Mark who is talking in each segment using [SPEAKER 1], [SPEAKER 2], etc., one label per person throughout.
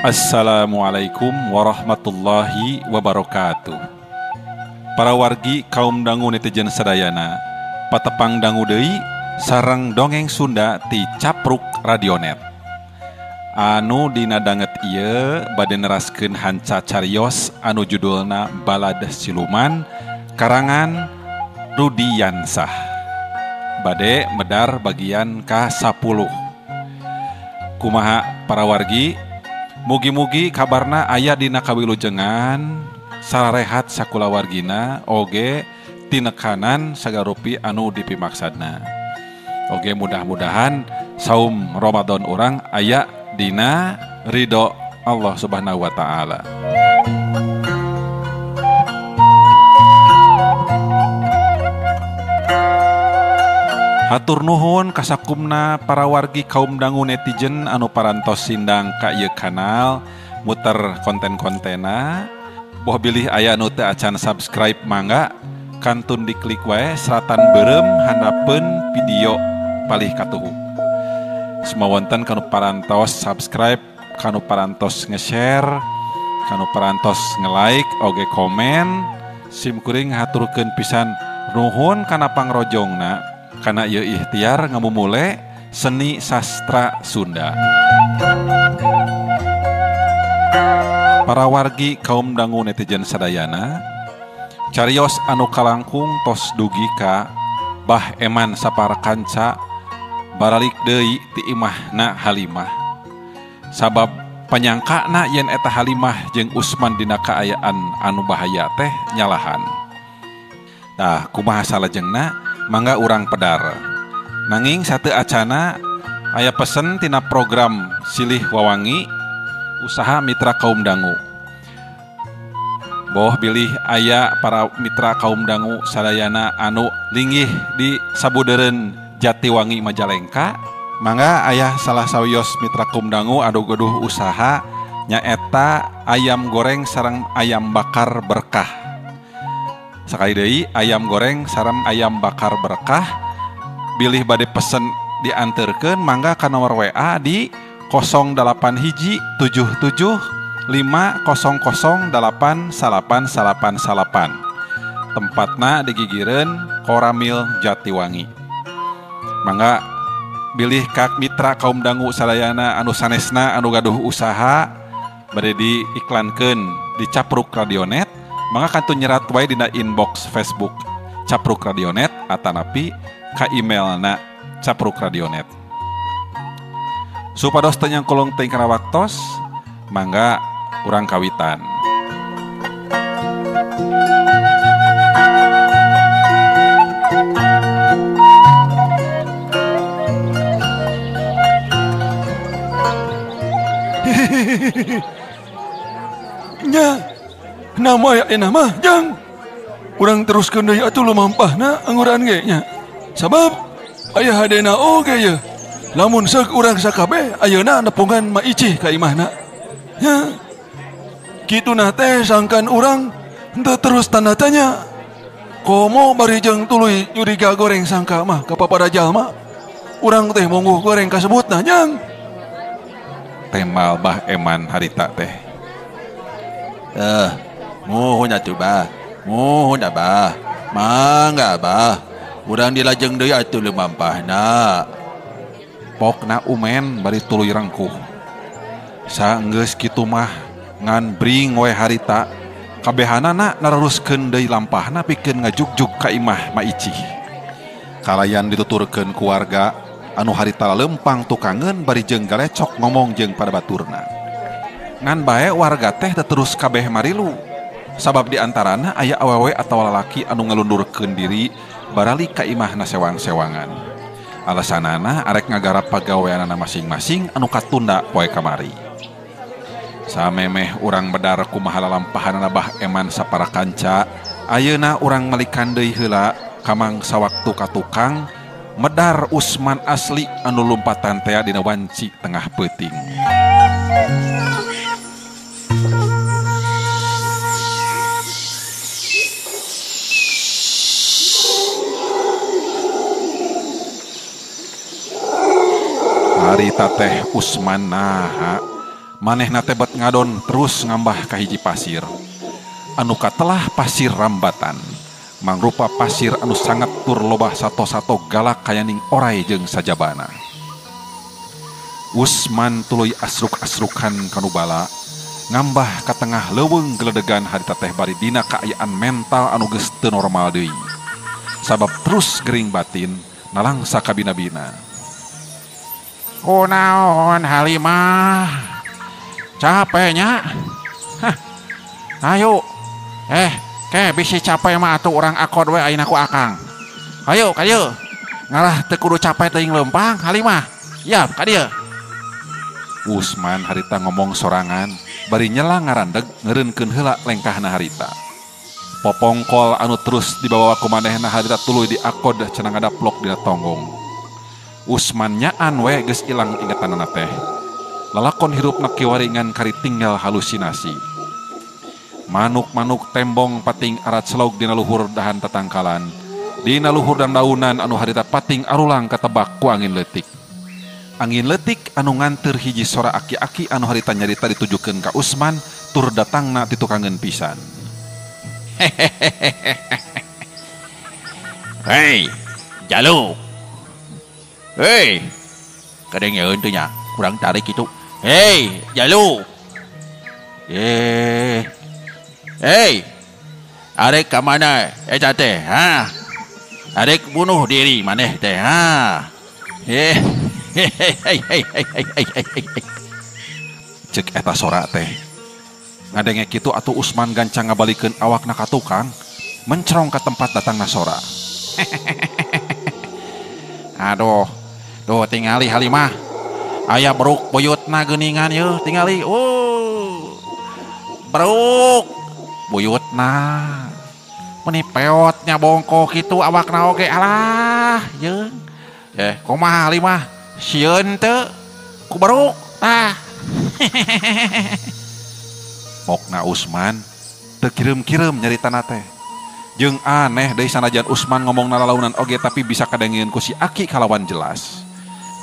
[SPEAKER 1] Assalamualaikum warahmatullahi wabarakatuh. Para wargi kaum dangu netizen sadayana, patepang dangu deui sareng dongeng Sunda ti Capruk Radionet. Anu dina danget ieu bade neraskeun hanca carios anu judulna Balad Siluman karangan Rudi Yansah. Bade medar bagian ka-10. Kumaha para wargi? Mugi-mugi kabarna aya dina kawilujengan sararehat sakulawargina oge tinekanan sagarupi anu dipimaksadna. Oge mudah-mudahan saum Ramadan urang aya dina ridho Allah Subhanahu wa taala. Hatur nuhun kasakumna para wargi kaum dangu netizen anu parantos sindang ka ieu kanal muter konten-kontena. Boh bilih aya anu teu acan subscribe mangga kantun diklik wae seratan beureum handapeun video palih katuhu. Semua wonten kanu parantos subscribe, kanu parantos nge-share, kanu parantos nge-like oge komen. Sim kuring haturkeun pisan nuhun kana pangrojongna. Kana ieu ikhtiar ngamumule seni sastra Sunda. Para wargi kaum dangu netizen sadayana, carios anu kalangkung tos dugi ka Bah Eman sapara kanca baralik deui ti imahna Halimah. Sabab panyangkana yen eta Halimah jeung Usman dina kaayaan anu bahaya teh nyalahan. Tah kumaha salajengna? Mangga urang pedar. Nanging satu acana aya pesen tina program Silih Wawangi usaha mitra kaum dangu. Boh bilih aya para mitra kaum dangu sadayana anu linggih di sabudeureun Jatiwangi Majalengka, mangga aya salah sawios mitra kaum dangu anu gaduh usaha nyaeta ayam goreng sareng ayam bakar berkah. Sakali deui ayam goreng sareng ayam bakar berkah, bilih bade pesen dianterkeun mangga ka nomor WA di 081 77 500 8999. Tempatna digigireun Koramil Jatiwangi. Mangga bilih ka mitra kaum dangu sadayana anu sanesna anu gaduh usaha bade diiklankeun di Capruk Radionet, mangga kantun nyerat wae dina inbox Facebook Capruk Radionet atanapi ka emailna Capruk Radionet. Supados teu nyangkolong teuing kana waktos, mangga urang kawitan.
[SPEAKER 2] Nya, nama ya nama jang. Urang teruskeun deui atuh lumampahna angguran ge nya. Sabab aya hadena oge ye. Lamun seuk urang sakabeh ayeuna nepungan Ma Icih ka imahna. Nya. Kituna teh sangkan urang henteu terus tanda tanya. Komo bari jeung tuluy nyuriga goreng sangka mah ka papada jalma. Urang teh mongguh goreng kasebutna jang.
[SPEAKER 1] Temal Bah Eman harita teh.
[SPEAKER 3] Muhun atuh bah, muhun abah, mangga abah, urang dilajeng deui atuh lumampahna.
[SPEAKER 1] Pokna umen bari tuluy rengkuh. Saenggeus kitu mah ngan bring we harita, kabehanana nararuskeun deui lampahna pikeun ngajugjug ka imah Ma Icih. Kalayan dituturkeun ku warga anu harita lempang tukangeun bari jeung galecok ngomong jeung pada baturna. Ngan bae warga teh terus kabeh marilu. Sabab di antarana aya awewe atawa lalaki anu ngelundurkeun diri baralik ka imahna sewang-sewangan. Alasanana arek ngagarap pagaweanana masing-masing anu katunda poe kamari. Samemeh urang medar kumaha lalampahanana Bah Eman sapara kanca, ayeuna urang melikan deui heula kamang sawaktu ka tukang medar Usman asli anu lumpatan tea dina wanci tengah peuting. Harita teh Usman naha Manehna teh bet ngadon terus ngambah ka hiji pasir. Anu katelah pasir rambatan. Mangrupa pasir anu sangat tur lobah sato-sato galak kayaning orai jeung sajabana. Usman tuluy asruk-asrukan kanu bala ngambah ka tengah leuweung geledegan harita teh bari dina kaayaan mental anu geus teu normal deui. Sabab terus gering batin nalangsa kabina-bina. Kunaon Halimah? Capeknya? Hah. Ayo. Ke bisi capek mah atuh urang akod we ayeuna ku akang. Ayo ka dieu. Ngalah teu kudu capek teuing leumpang Halimah. Yap ka dieu. Usman harita ngomong sorangan bari nyela ngarandeg ngeureunkeun heula lengkahna harita. Popongkol anu terus dibawa ku manehna harita tuluy diakod cenah ngadaplok dina tonggong. Usman nyaan we geus ilang ingetanana teh. Lalakon hirupna kiwaringan kari tinggal halusinasi. Manuk-manuk tembong pating arat selog dina luhur dahan tatangkalan. Dina luhur dan daunan anu harita pating arulang katebak ku angin leutik. Angin leutik anu nganteur hiji sora aki-aki anu harita nyarita ditujukeun ka Usman tur datangna titukangeun pisan.
[SPEAKER 3] Hei, Jalu. Hei. Kadang teu nya, kurang tarik itu. Hei, Jalu. Hei. Arek ka mana eta teh, ha? Arek bunuh diri maneh teh, ha?
[SPEAKER 1] Cek eta sora teh. Ngadenge kitu atuh Usman gancang ngabalikeun awakna ka tukang, mencerong ka tempat datangna sora.
[SPEAKER 3] Aduh, duh tingali Halimah. Aya beruk buyutna geuningan yeuh tingali. Oh. Beruk buyutna. Meni peotnya bongkok kitu awakna oge alah jeung. Kumaha Halimah? Sieun teu ku beruk tah.
[SPEAKER 1] Mokna Usman teu kireum-kireum nyaritana teh. Jeung aneh deui sanajan Usman ngomong nalalaunan oge tapi bisa kadengeun ku si Aki kalawan jelas.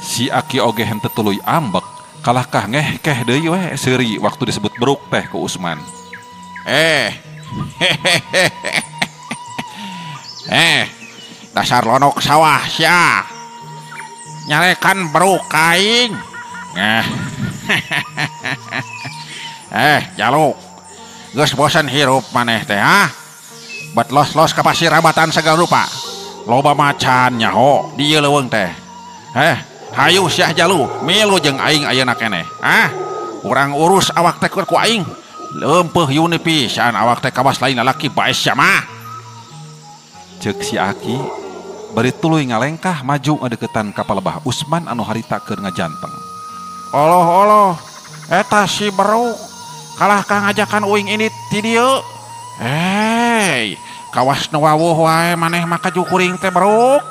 [SPEAKER 1] Si Aki oge henteu tuluy ambek, kalahkah ngehkeh deui we seuri waktu disebut beruk teh ku Usman.
[SPEAKER 3] Dasar lonok sawah sia. Nyarekan beruk kaing. Jaluk. Geus bosan hirup maneh teh, ha? Bet los-los ka pasir rabatan segala rupa. Loba macan nyaho di ieu leuweung teh. Hayu sia Jalu, milu jeung aing ayeuna keneh. Ah, urang urus awak teh ku aing. Leumpeuh yuni pisan awak teh kawas lain lalaki bae sia mah.
[SPEAKER 1] Ceuk si Aki bari tuluy ngalengkah maju ngadeukeutan ka palebah Usman anu harita keur ngajanteng.
[SPEAKER 3] Oloh-oloh, eta si beruk kalah ka ngajakan uing ini ti dieu. Hei, kawas nu wawuh wae maneh mah kaju kuring teh beruk.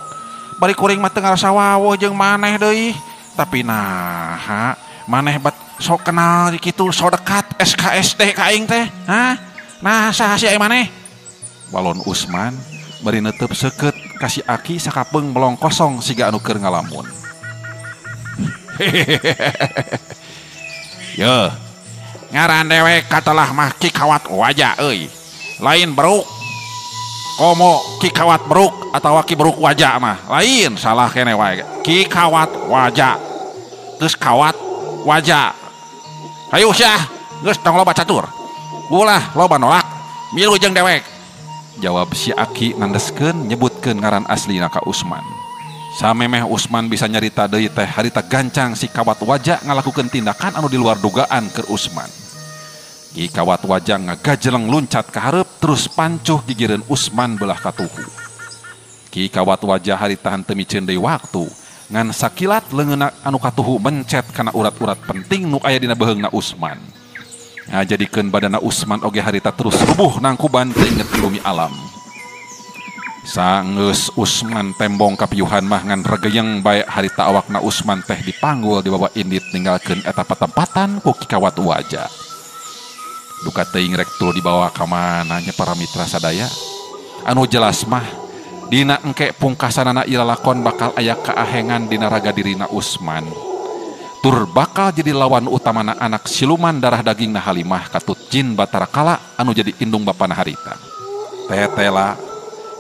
[SPEAKER 3] Bari kuring mah teu ngarasa wawuh jeung maneh deui. Tapi naha maneh bet sok kenal kitu sok dekat SKSD ka aing teh. Hah? Nah saha si aing maneh?
[SPEAKER 1] Balon Usman bari netep seukeut ka si Aki sakapeung melong kosong siga anu keur ngalamun.
[SPEAKER 3] Yeuh, ngaran dewek katelah mah Ki Kawat Waja euy. Lain beruk. Komo Ki Kawat beruk atawa Ki Beruk Waja mah. Lain salah kene wae. Ki Kawat Waja. Geus kawat waja. Hayu sia, geus tong loba catur. Ulah loba nolak, milu jeung dewek.
[SPEAKER 1] Jawab si Aki nandeskeun nyebutkeun ngaran aslina ka Usman. Samemeh Usman bisa nyarita deui teh harita gancang si Kawat Waja ngalakukeun tindakan anu di luar dugaan keur Usman. Ki Kawat Waja ngagajeleng luncat ka hareup terus pancuh gigireun Usman belah katuhu. Ki Kawat Waja harita henteu miceun deui waktu ngan sakilat leungeunna anu katuhu mencet kana urat-urat penting nu aya dina beuheungna Usman. Ngajadikeun badana Usman oge harita terus rubuh nangkuban teu inget di bumi alam. Sanggeus Usman tembong kapiuhan mah ngan regeyeng bae harita awakna Usman teh dipanggul dibawa indit ninggalkeun eta patempatan ku Ki Kawat Waja. Duka teuing rek tuluy dibawa ka mana nya para mitra sadaya. Anu jelas mah dina engke pungkasanana ieu lalakon bakal aya kaahengan dina raga dirina Usman. Tur bakal jadi lawan utamana anak siluman darah dagingna Halimah katut jin Batara Kala anu jadi indung bapana harita. Tetela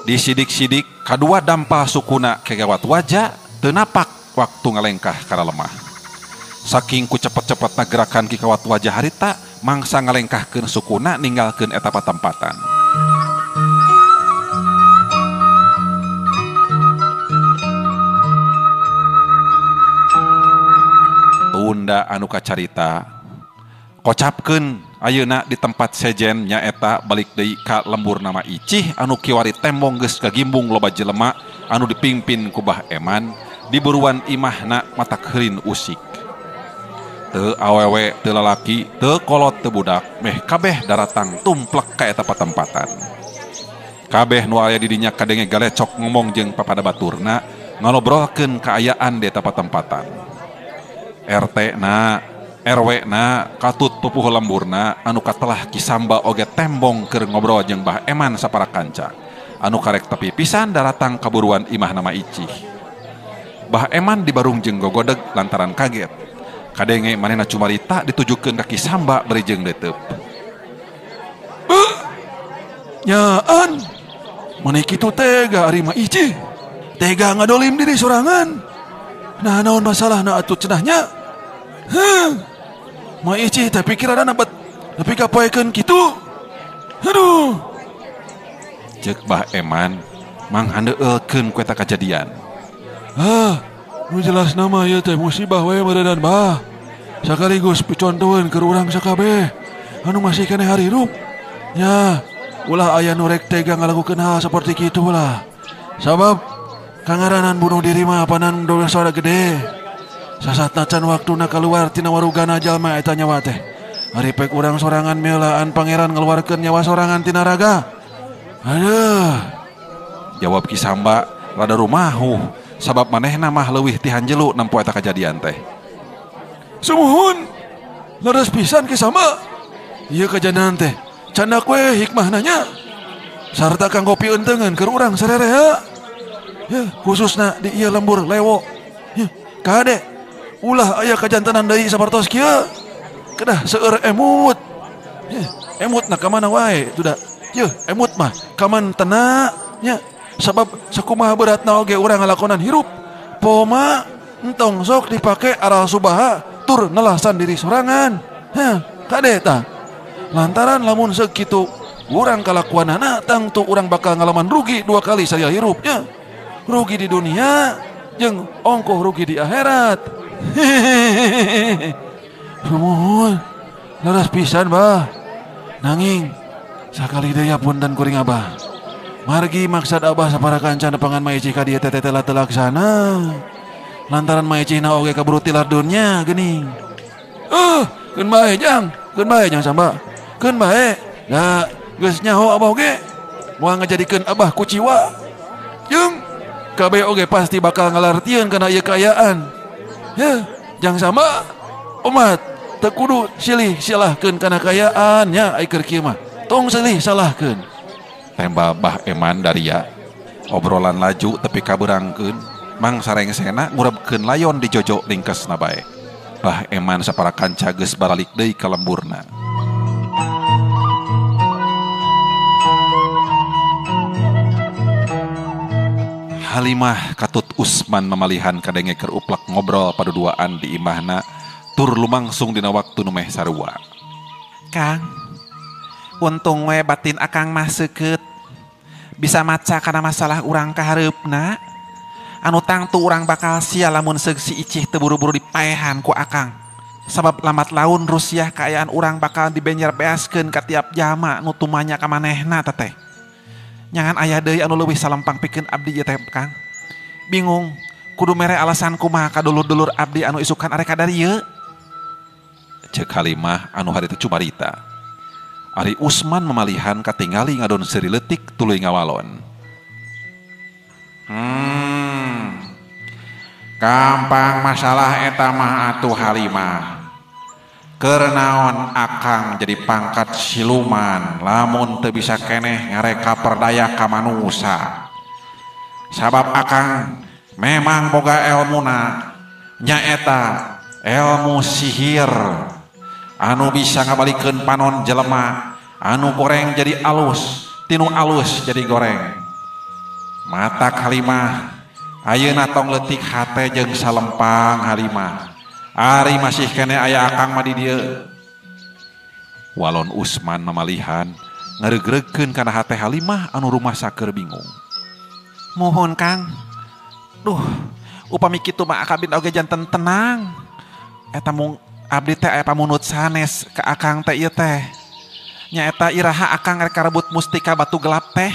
[SPEAKER 1] disidik-sidik kadua dampal sukuna kegawat wajah teu napak waktu ngalengkah kana lemah. Saking ku cepet-cepetna gerakan Ki Kawat Wajah harita mangsa ngalengkahkeun sukuna ninggalkeun eta patempatan. Tunda anu kacarita kocapkeun ayeuna di tempat sejen nyaeta balik deui ka lembur nama Icih anu kiwari tembong geus kagimbung loba jelema anu dipimpin ku Bah Eman di buruan imahna matak heurin usik. Teu awewe teu lalaki teu kolot teu budak meh kabeh daratang tumplek ka eta patempatan. Kabeh nu aya di dinya kadenge galecok ngomong jeung papada baturna ngalobrolkeun kaayaan di eta patempatan. RT na RW na katut pupuh lemburna anu katelah Kisamba oge tembong keur ngobrol jeung Bah Eman sapara kanca anu karek tepi pisan daratang kaburuan imah nama Icih. Bah Eman dibarung jeung gogodeg lantaran kaget. Kadenge manehna cumarita ditujukeun ka Kisamba bari jeung deuteup.
[SPEAKER 2] Nyaan maneh kitu tega ari mah Icih. Tega ngadolim diri sorangan. Nah naon masalahna atuh cenahnya? Heh. Ma Icih teh pikiranna bet nepi ka poekeun kitu. Aduh.
[SPEAKER 1] Ceuk Bah Eman manghandeulkeun ku eta kajadian.
[SPEAKER 2] Ah, nu jelas nama ieu teh musibah we meureundan bah. Sakaligus picontoeun keur urang sakabeh anu masih keneh harirup. Nya, ulah aya nu rek tega ngalakukeun hal saperti kitu lah. Sabab kangaranan bunuh diri mah panan dosa gede. Sasatna can waktuna kaluar tina warugana jalma eta nyawa teh. Ari pek urang sorangan meulaan pangeran ngaluarkeun nyawa sorangan tina raga. Aduh.
[SPEAKER 1] Jawab Kisamba rada rumahuh sabab manehna mah leuwih ti hanjelu nempo eta kajadian teh.
[SPEAKER 2] Sumuhun. Leres pisan Kisamba. Ieu kajadian teh candak we hikmahna nya. Sarta kanggo pieunteugeun keur urang sarerea. Ya, khususna di ieu lembur lewo. Ya, kade ulah aya kajantenan deui sapertos kieu. Kedah seueur emut. Ya, emut na ka mana wae tu da. Yeuh, emut mah kamantena nya. Sabab sakumaha beratna oge urang ngalakonan hirup. Poma entong sok dipake aral subaha tur nelasan diri sorangan. Heh, kade tah. Lantaran lamun sekitu urang kalakuanana tangtu urang bakal ngalaman rugi dua kali saya hirup nya. Rugi di dunia jeung ongkoh rugi di akhirat. Hehehe. Sumuhun leres pisan bah. Nanging sakali deui punten kuring abah. Margi maksad abah sapara kanca nepangan Ma Icih ka dieu teh teh telaksana. Lantaran Ma Icihna oge kaburu tilar dunya geuning. Keun bae jang, keun bae jang Samba. Keun bae. Da geus nyaho abah oge moal ngajadikeun abah kuciwa. Jeung kabeh oge pasti bakal ngalartieun kana ieu kaayaan. Heh, jang Samba umat teu kudu silih silahkeun kana kaayaan nya ai keur kieu mah. Tong silih salahkeun.
[SPEAKER 1] Tembal Bah Eman daria. Obrolan laju tepi kabeurangkeun, mang sarengsena ngurebkeun layon di jojo lingkesna bae. Bah Eman sapara kanca geus baralik deui ka lemburna. Halimah katut Usman mamalihan kadenge keur uplak ngobrol paduduaan di imahna tur lumangsung dina waktu nu meh sarua.
[SPEAKER 3] Kang, untung we batin akang mah seukeut. Bisa maca kana masalah urang kahareupna. Anu tangtu urang bakal sia lamun seug si Icih teu buru-buru dipaehan ku akang. Sabab lambat laun rusiah kaayaan urang bakal dibenjer beaskeun ka tiap jalma nu tumanya ka manehna teteh. Nyangan aya deui anu leuwih salempang pikeun abdi ieu teh Kang. Bingung kudu mere alasan kumaha ka dulur-dulur abdi anu isukan arek ka darieu.
[SPEAKER 1] Ceuk Halimah anu harita cumarita. Ari Usman memalihan katingali ngadon seuri leutik tuluy ngawalon.
[SPEAKER 3] Gampang masalah eta mah atuh Halimah. Keur naon akang jadi pangkat siluman lamun teu bisa keneh ngareka perdaya ka manusa. Sabab akang memang boga elmuna nyaeta
[SPEAKER 1] Ilmu sihir anu bisa ngabalikeun panon jelema anu goreng jadi alus, tinu alus jadi goreng. Mata Halimah ayeuna tong leutik hate jeung salempang Halimah. Ari masih kene aya akang mah di dieu. Walon Usman mamalihan ngareugreugkeun kana hate Halimah anu rumasa keur bingung. Mohon Kang. Duh, upami kitu mah akabin oge janten tenang. Eta mung abdi teh aya pamunut sanes ka akang teh ieu teh. Nyaeta iraha akang rek karebut mustika batu gelap teh.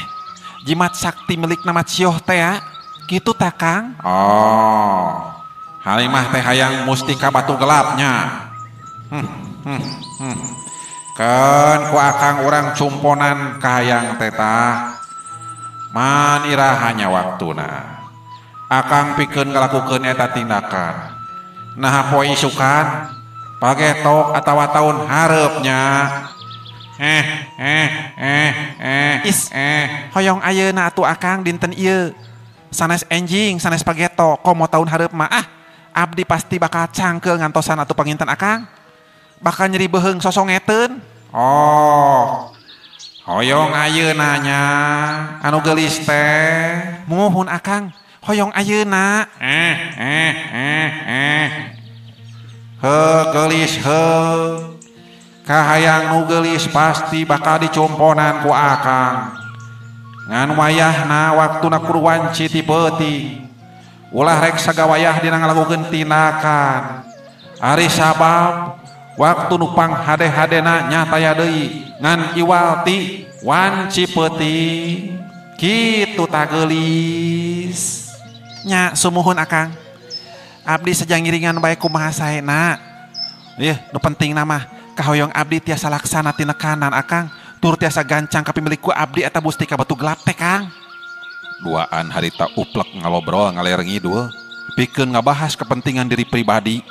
[SPEAKER 1] Jimat sakti milikna Macioh teh ya. Kitu ta Kang? Oh. Halimah teh hayang mustika batu gelapnya. Keun ku akang urang cumponan kahayang teh tah. Man irahanya waktuna. Akang pikeun ngalakukeun eta tindakan. Nah poe isukan pagetok atawa taun hareupnya. Is hoyong ayeuna atuh akang dinten ieu. Sanes enjing, sanes pagetok, komo taun hareup mah ah. Abdi pasti bakal cangkeul ngantosan atuh panginten akang. Bakal nyeri beuheung sosongeteun. Oh. Hoyong ayeuna nya anu geulis teh. Muhun akang. Hoyong ayeuna. Heuh geulis heuh. Kahayang nu geulis pasti bakal dicumponan ku akang. Ngan wayahna waktuna kudu wanci ti peuting. Ulah rek sagawayah dina ngalakukeun tindakan. Ari sabab waktu nu panghade-hadena nya taya deui ngan iwal ti wanci peuting. Kitu ta geulis. Nya sumuhun akang. Abdi sejang ngiringan bae kumaha saena. Yeuh nu pentingna mah kahoyong abdi tiasa laksana tinekanan akang, tur tiasa gancang ka pimilik ku abdi eta mustika batu gelap teh Kang. Duaan harita uplek ngalobrol ngaler ngidul, pikeun ngabahas kepentingan diri pribadi.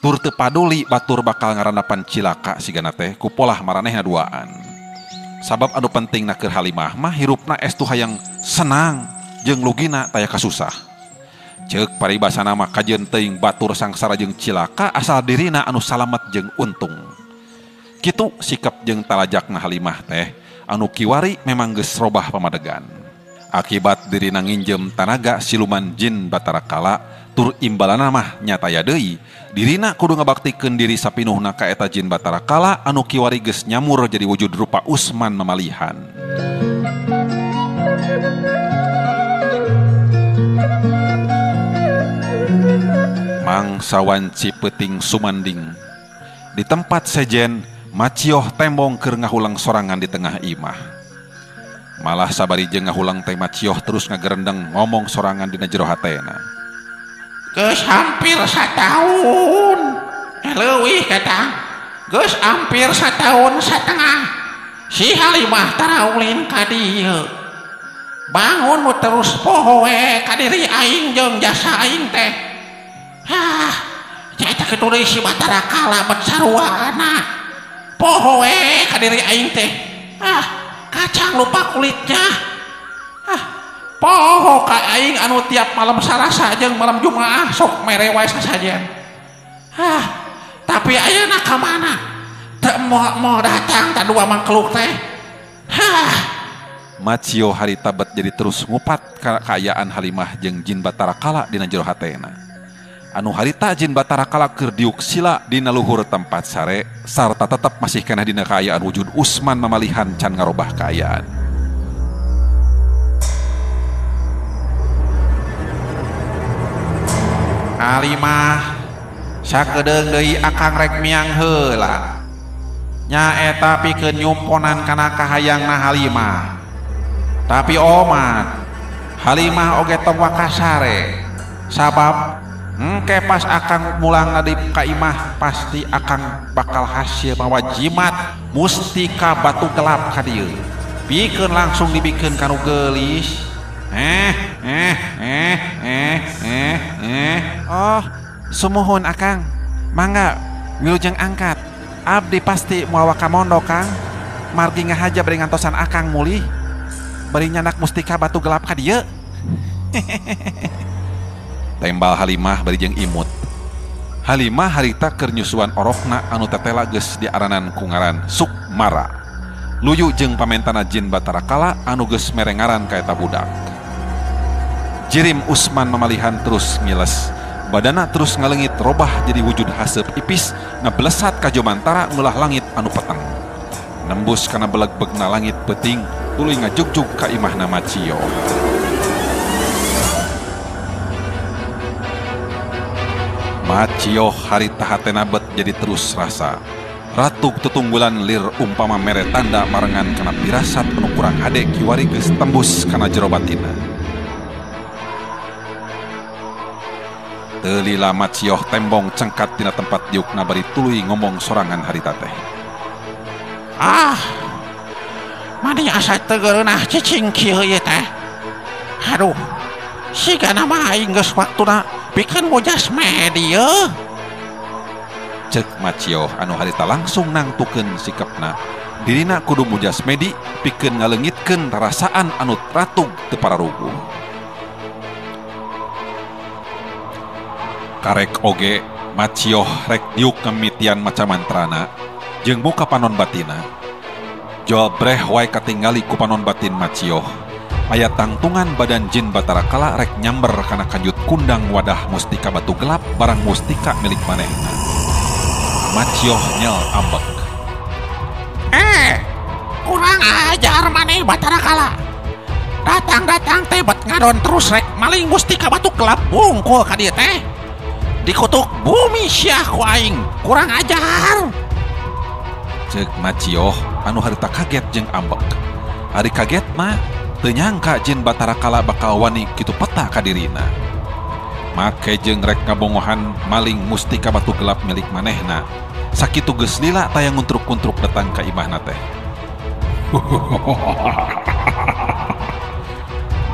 [SPEAKER 1] Tur teu paduli batur bakal ngarandapan cilaka sigana teh ku polah maranehna duaan. Sabab anu pentingna keur Halimah mah hirupna estu hayang senang jeung lugina taya kasusah. Ceuk paribasana mah kajeun teuing batur sangsara jeung cilaka asal dirina anu salamet jeung untung. Kitu sikap jeung talajakna Halimah teh anu kiwari memang geus robah pamadegan. Akibat dirina nginjem tanaga siluman jin Batara Kala tur imbalana mah nyata ya deui dirina kudu ngabaktikeun diri sapinuhna ka eta jin Batara Kala anu kiwari geus nyamur jadi wujud rupa Usman mamalihan. Mangsa wanci peuting sumanding di tempat sejen Macioh tembong keur ngahulang sorangan di tengah imah. Malah sabari jeung ngahulang teh Macioh terus ngagerendeng ngomong sorangan dina jero hatena.
[SPEAKER 3] Geus hampir satahun leuwih eta. Geus hampir satahun satengah si Halimah tara ulin ka dieu. Bangun nu terus poho we ka diri aing jeung jasa aing teh. Hah, eta kitu deui si Batara Kala bet saruana. Poho we ka diri aing teh. Ah, kacang lupa kulitnya. Ah, poho ka aing anu tiap malam Salasa jeung malam Jumaah sok mere wae sasajen. Ah, tapi ayeuna ka mana? Teu moal datang ta dua mangkluk teh. Hah.
[SPEAKER 1] Macio harita bet jadi terus ngupat kaayaan Halimah jeung jin Batara Kala dina jero hatena. Anu harita jin Batara Kala keur diuk sila dina luhur tempat sare sarta tetep masih keneh dina kaayaan wujud Usman mamalihan can ngarobah kaayaan. Halimah sakedeung deui akang rek miang heula. Nyaeta pikeun nyumponan kana kahayangna Halimah. Tapi omat Halimah oge tong wakasare sabab engke pas akang mulang di ka imah pasti akang bakal hasil mawa jimat mustika batu gelap ka dieu pikeun langsung dibikeun ka nu geulis. Oh sumuhun akang, mangga wilujeng angkat. Abdi pasti moal waka mondo Kang, margi ngahaja bari ngantosan akang mulih bari nyandak mustika batu gelap ka dieu. Tembal Halimah bari jeung imut. Halimah harita keur nyusuan orokna anu tetela geus diaranan ku ngaran Sukmara. Luyu jeung pamentana Jin Batara Kala anu geus mere ngaran ka eta budak. Jirim Usman mamalihan terus ngiles. Badana terus ngaleungit robah jadi wujud haseup ipis ngablesat ka jomantara meulah langit anu peteng. Nembus kana beleg-begna langit peuting tuluy ngajugjug ka imahna Macio. Macio harita hatena bet jadi terus rasa. Ratuk tetunggulan lir umpama mere tanda marengan kana pirasat anu kurang hade kiwari geus tembus kana jero batina. Teu lila Macioh tembong cengkat tina tempat diukna bari tuluy ngomong sorangan harita teh.
[SPEAKER 3] Ah, mani asa teu geureunah cicing kieu ieu teh. Aduh, sigana mah aing geus waktuna pikeun bojas medi yeuh.
[SPEAKER 1] Cek Macioh anu harita langsung nangtukeun sikapna. Dirina kudu mujas medi pikeun ngaleungitkeun rarasaan anu ratug teu pararuguh. Karek oge Macioh rek diuk ngemitian maca mantrana jeung muka panon batina. Jol breh wae katingali ku panon batin Macioh. Aya tangtungan badan Jin Batara Kala rek nyamber kana kanjut kundang wadah mustika batu gelap barang mustika milik manehna. Macioh nyel ambek.
[SPEAKER 3] Kurang ajar maneh Batara Kala. Datang-datang teh bet ngadon terus rek maling mustika batu gelap bungkul ka dieu teh. Dikutuk bumi syah ku aing, kurang ajar.
[SPEAKER 1] Cek Macioh anu harita kaget jeung ambek. Ari kaget mah teu nyangka Jin Batara Kala bakal wani kitu peta ka dirina. Make jeung rek ngabongohan maling mustika batu gelap milik manehna. Sakitu geus lila taya nguntruk-kuntruk datang ka imahna teh.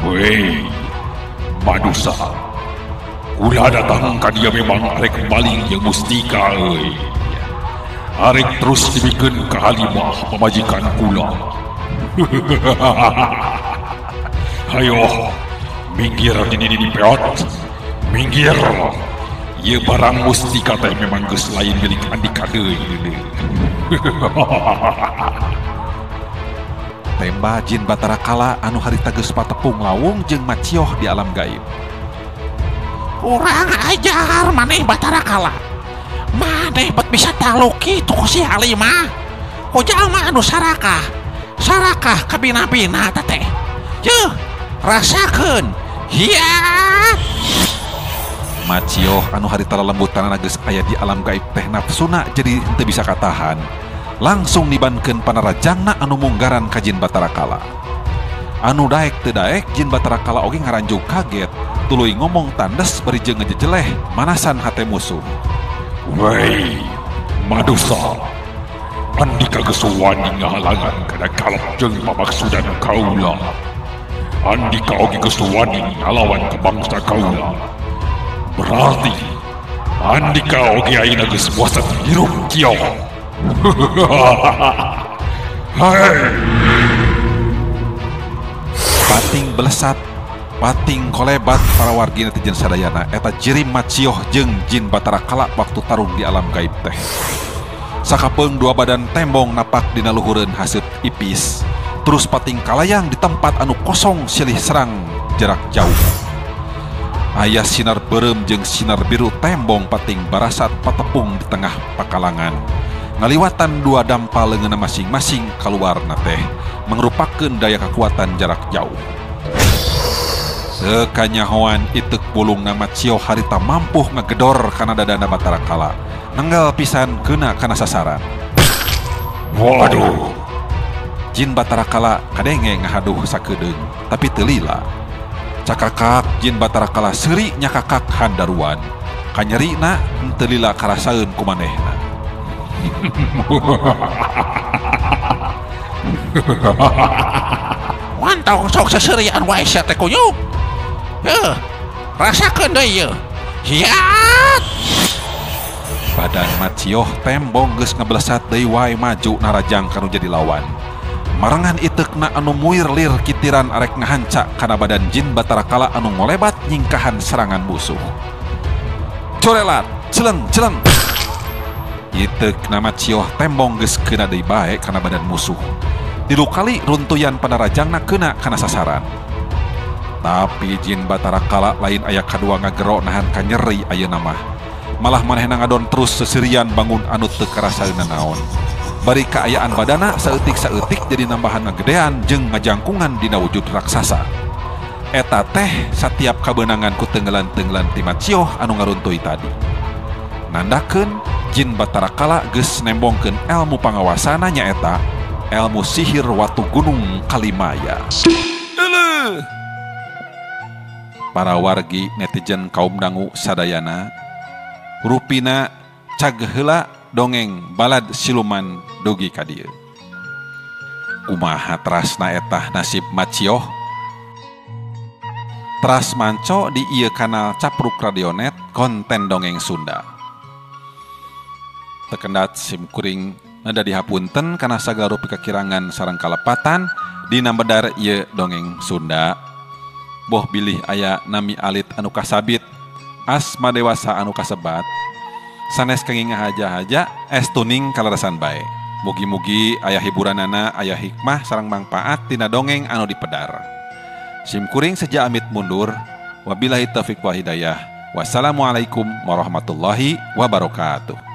[SPEAKER 4] Wei, manusa. Kula datang ka dia memang arek maling yang mustika euy. Arek terus dibikeun ka Halimah pamajikan kula. Hayo, minggir di peot. Minggir. Ieu barang mustika teh memang geus lain milik andika deui.
[SPEAKER 1] Temba Jin Batara Kala anu harita geus patepung lawung jeung Macioh di alam gaib.
[SPEAKER 3] Kurang ajar maneh Batara Kala. Maneh bet bisa taluki tuh si Halimah. Ku jalma anu sarakah. Sarakah kabina-bina teh. Yeuh, rasakeun. Hiya.
[SPEAKER 1] Macioh anu harita lelembutanana geus aya di alam gaib teh nafsuna jadi henteu bisa katahan. Langsung nibankeun panarajangna anu munggaran ka Jin Batara Kala. Anu daek teu daek Jin Batara Kala oge ngaranjug kaget, tuluy ngomong tandes bari jeung ngejejeleh manasan hate musuh.
[SPEAKER 4] Wei, madusa. Andika geus wani ngahalangan kana kalap jeung pamaksudan kaula. Andika oge geus wani ngalawan ka bangsa kaula. Berarti andika oge ayeuna geus bosan hirup kieu. Hai.
[SPEAKER 1] Pating belesat, pating kolebat para wargi netizen sadayana eta jirim Macioh jeung Jin Batara Kala waktu tarung di alam gaib teh. Sakapeung dua badan tembong napak dina luhureun haseup ipis. Terus pating kalayang di tempat anu kosong silih serang jarak jauh. Aya sinar beureum jeung sinar biru tembong pating barasat patepung di tengah pakalangan. Ngaliwatan dua dampal leungeunna masing-masing kaluarna teh mangrupakeun daya kekuatan jarak jauh. Sekanyahoan iteuk bulungna Macioh harita mampuh ngagedor kana dadana Batara Kala. Nenggal pisan keuna kana sasaran.
[SPEAKER 4] Waduh.
[SPEAKER 1] Jin Batara Kala kadenge ngahaduh sakedeung tapi teu lila. Cakakak Jin Batara Kala seuri nyakakak handaruan. Kanyerina henteu lila karasaeun ku manehna.
[SPEAKER 3] Wantau sok seserian wae sia teh kuyuk. Heuh, rasakeun deui ieu. Hiat.
[SPEAKER 1] Badan Macioh tembong geus ngeblesat deui wae maju narajang kanu jadi lawan. Marengan iteukna anu muir lir kitiran arek ngahanca kana badan Jin Batara Kala anu ngolebat nyingkahan serangan musuh. Corelat. Celeng celeng. Iteuk nama cioh tembong geus keuna deui bae kana badan musuh. Tilu kali runtuyan panarajangna keuna kana sasaran. Tapi Jin Batara Kala lain aya kadua ngagero nahan kanyeri ayeuna mah. Malah manehna ngadon terus seserian bangun anu teu karasa naon. Bari kaayaan badana saeutik-saeutik jadi nambahan ngagedean jeung ngajangkungan dina wujud raksasa. Eta teh satiap kabeunangan ku tenggelan-tenggelan ti Macioh anu ngaruntuy tadi. Nandakeun Jin Batara Kala geus nembongkeun elmu pangawasana nyaeta elmu sihir watu gunung Kalimaya. Para wargi netizen kaum dangu sadayana, rupina cag heula dongeng balad siluman dugi ka dieu. Kumaha terasna etah nasib Macioh? Teras manco di ieu kanal Capruk Radionet konten dongeng Sunda. Tekendat sim kuring nada dihapunten kana sagala rupi kakirangan sareng kalepatan dina bedar ieu dongeng Sunda. Boh bilih aya nami alit anu kasabit, asma dewasa anu kasebat, sanes kenging ngahaja-haja es tuning kaleresan bae. Mugi-mugi aya hiburanana, aya hikmah sareng mangpaat tina dongeng anu dipedar. Sim kuring seja amit mundur. Wabillahi taufik wal hidayah. Wassalamualaikum warahmatullahi wabarakatuh.